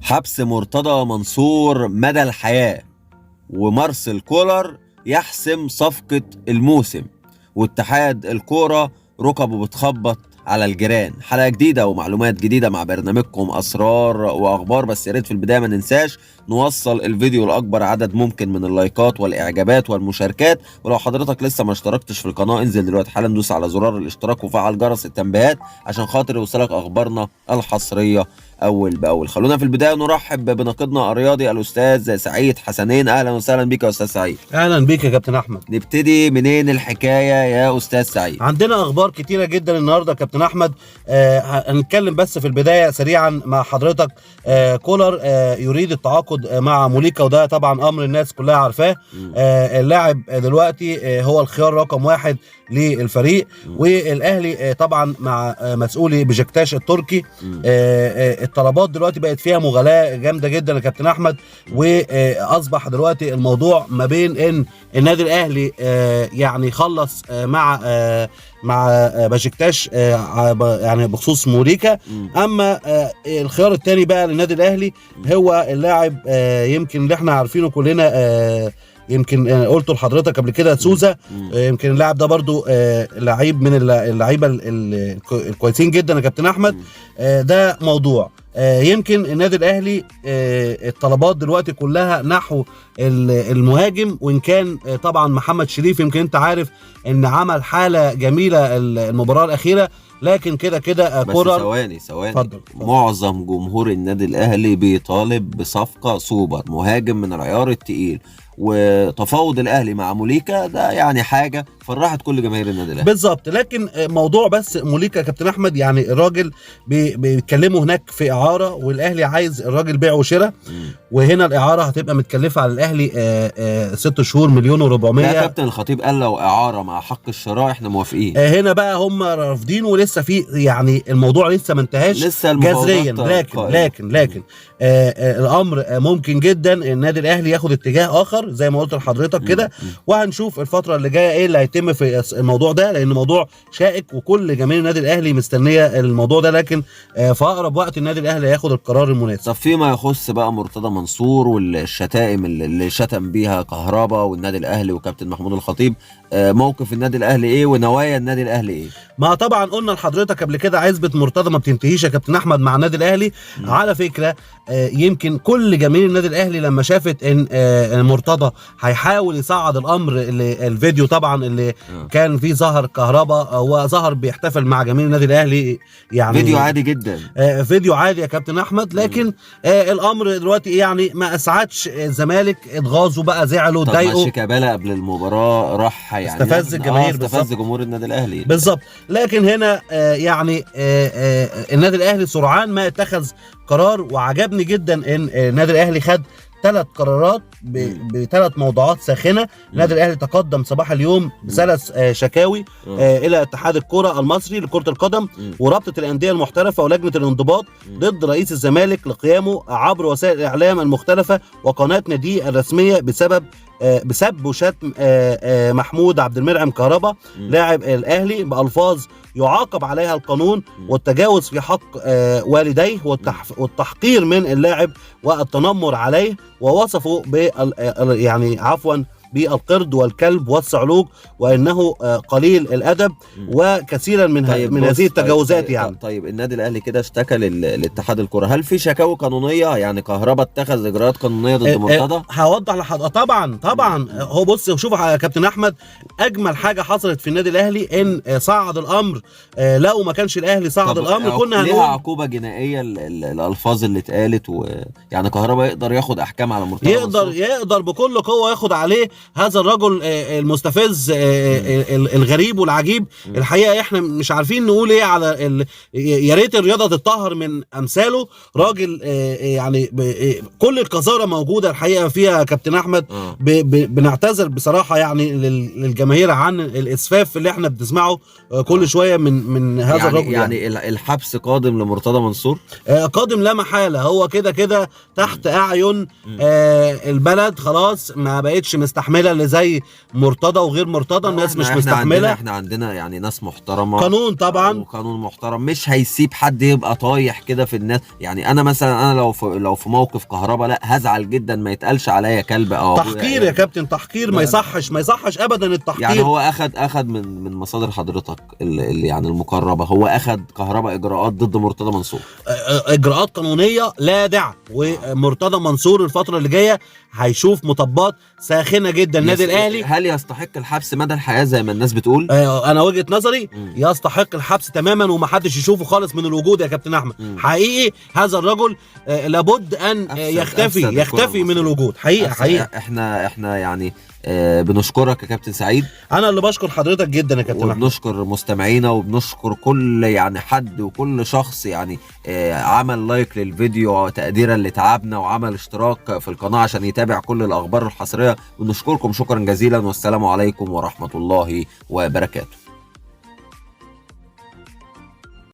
حبس مرتضى منصور مدى الحياة، ومارسيل كولر يحسم صفقة الموسم، واتحاد الكورة ركبه بتخبط على الجيران. حلقة جديدة ومعلومات جديدة مع برنامجكم أسرار وأخبار. بس يا ريت في البداية ما ننساش نوصل الفيديو لأكبر عدد ممكن من اللايكات والإعجابات والمشاركات. ولو حضرتك لسه ما اشتركتش في القناة انزل دلوقتي حالا دوس على زرار الاشتراك وفعل جرس التنبيهات عشان خاطر يوصلك أخبارنا الحصرية أول بأول. خلونا في البداية نرحب بناقدنا الرياضي الأستاذ سعيد حسنين. أهلا وسهلا بك يا أستاذ سعيد. اهلا بيك يا كابتن احمد. نبتدي منين الحكاية يا أستاذ سعيد؟ عندنا اخبار كتيرة جدا النهارده يا كابتن احمد. هنتكلم بس في البداية سريعا مع حضرتك. كولر يريد التعاقد مع موليكا، وده طبعا امر الناس كلها عارفاه. اللاعب دلوقتي هو الخيار رقم 1 للفريق. والاهلي طبعا مع مسؤولي بشكتاش التركي. الطلبات دلوقتي بقت فيها مغالاه جامدة جدا يا كابتن احمد، واصبح دلوقتي الموضوع ما بين ان النادي الاهلي يعني خلص مع بشكتاش يعني بخصوص موليكا. اما الخيار الثاني بقى للنادي الاهلي هو اللاعب يمكن اللي احنا عارفينه كلنا، يمكن قلته لحضرتك قبل كده، سوزا. يمكن اللاعب ده برضو لعيب من اللعيبة الكويسين جدا يا كابتن احمد. ده موضوع يمكن النادي الاهلي الطلبات دلوقتي كلها نحو المهاجم، وان كان طبعا محمد شريف يمكن انت عارف ان عمل حاله جميلة المباراة الاخيرة، لكن كده كده كولر. ثواني ثواني، اتفضل. معظم جمهور النادي الاهلي بيطالب بصفقة سوبر مهاجم من العيار الثقيل، وتفاوض الاهلي مع موليكا ده يعني حاجة فرحت كل جماهير النادي الاهلي. بالظبط. لكن موضوع بس موليكا يا كابتن احمد، يعني الراجل بيتكلموا هناك في اعاره، والاهلي عايز الراجل بيع وشراء، وهنا الاعارة هتبقى متكلفه على الاهلي 6 شهور 1,400,000. لا كابتن الخطيب قال لو اعاره مع حق الشراء احنا موافقين. هنا بقى هم رافضين، ولسه في يعني الموضوع لسه ما انتهاش لسه جذريا، لكن لكن الامر ممكن جدا النادي الاهلي ياخد اتجاه اخر زي ما قلت لحضرتك كده، وهنشوف الفترة اللي جاية ايه اللي هيتم في الموضوع ده، لان الموضوع شائك وكل جماهير النادي الاهلي مستنيه الموضوع ده، لكن في اقرب وقت النادي الاهلي هياخد القرار المناسب. طب فيما يخص بقى مرتضى منصور والشتائم اللي شتم بيها كهربا والنادي الاهلي وكابتن محمود الخطيب، موقف النادي الاهلي ايه ونوايا النادي الاهلي ايه؟ ما طبعا قلنا لحضرتك قبل كده عزبه مرتضى ما بتنتهيش يا كابتن احمد مع النادي الاهلي. على فكرة يمكن كل جماهير النادي الاهلي لما شافت ان مرتضى هيحاول يصعد الامر، اللي الفيديو طبعا اللي كان فيه ظهر كهربا وظهر بيحتفل مع جماهير النادي الاهلي، يعني فيديو عادي جدا، فيديو عادي يا كابتن احمد. لكن الامر دلوقتي يعني ما اسعدش الزمالك، اتغاظوا بقى، زعلوا، اتضايقوا. شيكابالا قبل المباراة راح يعني استفز الجماهير، استفز جمهور النادي الاهلي بالظبط. لكن هنا يعني النادي الاهلي سرعان ما اتخذ قرار، وعجبني جدا ان النادي الاهلي خد 3 قرارات بثلاث موضوعات ساخنة. النادي الاهلي تقدم صباح اليوم ب3 شكاوي الى اتحاد الكره المصري لكرة القدم ورابطه الاندية المحترفه ولجنه الانضباط ضد رئيس الزمالك لقيامه عبر وسائل الاعلام المختلفة وقناة ناديه الرسمية بسبب بسب وشتم محمود عبد المنعم كهربا لاعب الاهلي بالفاظ يعاقب عليها القانون، والتجاوز في حق والديه والتحقير من اللاعب والتنمر عليه، ووصفه يعني عفوا بالقرد والكلب والصعلوك، وانه قليل الادب وكثيرا من طيب من هذه التجاوزات. طيب يعني طيب النادي الاهلي كده اشتكى لاتحاد الكره، هل في شكاوي قانونية؟ يعني كهربا اتخذ اجراءات قانونية ضد مرتضى؟ هوضح لحضرتك. طبعا هو بص شوف يا كابتن احمد، اجمل حاجة حصلت في النادي الاهلي ان صعد الامر. لو ما كانش الاهلي صعد الامر كنا هنقول ليها عقوبه جنائية الالفاظ اللي اتقالت، يعني كهربا يقدر ياخد احكام على مرتضى؟ يقدر بكل قوة ياخد عليه هذا الرجل المستفز الغريب والعجيب. الحقيقة احنا مش عارفين نقول ايه على يا ريت الرياضة تتطهر من امثاله. راجل يعني كل القذاره موجودة الحقيقة فيها كابتن احمد. بنعتذر بصراحة يعني للجماهير عن الاسفاف اللي احنا بنسمعه كل شوية من هذا يعني الرجل. يعني الحبس قادم لمرتضى منصور؟ قادم لا محالة، هو كده كده تحت اعين البلد، خلاص ما بقتش مستحمله. مستحمله اللي زي مرتضى وغير مرتضى، الناس مش مستحمله. احنا عندنا يعني ناس محترمه، قانون طبعا، وقانون محترم، مش هيسيب حد يبقى طايح كده في الناس. يعني انا مثلا، انا لو في موقف كهربا، لا هزعل جدا، ما يتقالش عليا كلب او تحقير يا كابتن، تحقير ما يصحش، ما يصحش ابدا التحقير. يعني هو اخد من مصادر حضرتك اللي يعني المقربة، هو اخد كهربا اجراءات ضد مرتضى منصور، اجراءات قانونية لاذعه. ومرتضى منصور الفترة اللي جاية هيشوف مطبات ساخنة جدا. النادي الاهلي هل يستحق الحبس مدى الحياة زي ما الناس بتقول؟ انا وجهه نظري يستحق الحبس تماما، ومحدش يشوفه خالص من الوجود يا كابتن احمد. حقيقي هذا الرجل لابد ان يختفي من الوجود، حقيقي حقيقي. احنا يعني بنشكرك يا كابتن سعيد. انا اللي بشكر حضرتك جدا يا كابتن احمد، وبنشكر مستمعينا، وبنشكر كل يعني حد وكل شخص يعني عمل like للفيديو تقديرا لتعبنا، وعمل اشتراك في القناة عشان يتابع كل الاخبار الحصريه. بنشكركم شكرا جزيلا، والسلام عليكم ورحمة الله وبركاته.